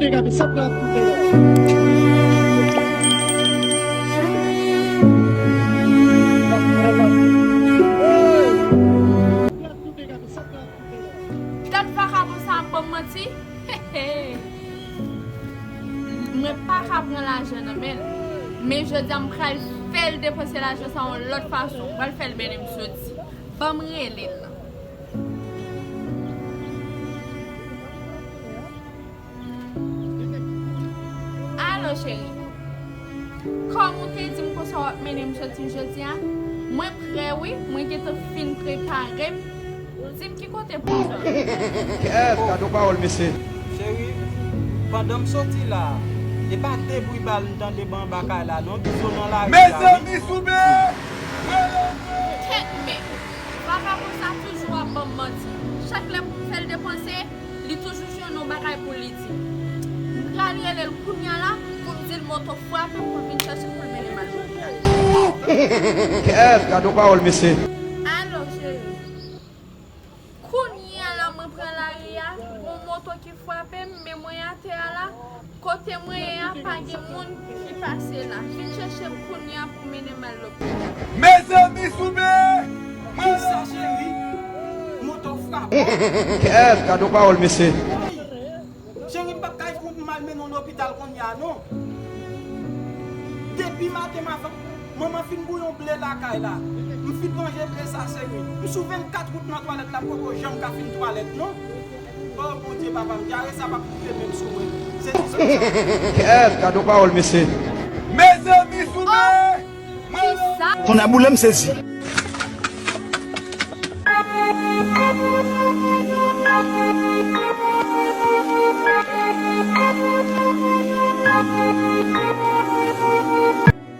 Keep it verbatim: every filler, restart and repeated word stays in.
Gade sa pral pou deyo. Gad vakabon sa ap ban m manti. Mwen pa ka pran lajan nan men l. Men jodi a m pral fè l depanse lajan sa yon lòt fason. M pral fè l mennen m soti. Ban m rele l. Alo, cheri. Kòm ou te di m konsa w ap mennen m soti jodi a, mwen prè wi, mwen gentan fin prepare m. Di m ki kote pou m soti. Kèt, gade yon pawòl, mesye. Cheri, pandan m soti la, e pa de bri bal m tande ban anba kay la, non, bizo nan lari la, wi. Mezanmi, Soube! Kèt, men, vakabon sa toujou ap ban m manti. Chak lè pou m fè l depanse, li toujou jwenn yon bagay pou li di. M pral rele l kounya la pou m di l moto frape m pou l vin chèche m pou l mennen m al lopital. Kèt, gade yon pawòl, mesye. Alo, cheri. Kounya la mwen pran lari a, gon moto ki frape m, men mwen atè a la. Kote mwen ye a, pa gen moun ki pase la. Vin chèche m kounya pou mennen m al lopital. Mezanmi, Soube! Kisa, cheri? Moto frape. Kèt, gade yon pawòl, mesye. Cheri, m p ap kay pou m al mennen w lopital kounya, non. Depi maten m avan, manman fin bouyon ble lakay la. M fin manje ble sa, cheri. M sou vennkat wout nan twalèt la, m poko janm ka fin twalèt, non. Oh, Bondye, papa m, dyare sa p ap koupe menm sou mwen. Sezi sa. Kèt, gade yon pawòl, mesye. Mezanmi, Soube! Kisa? Kounya boule m sezi.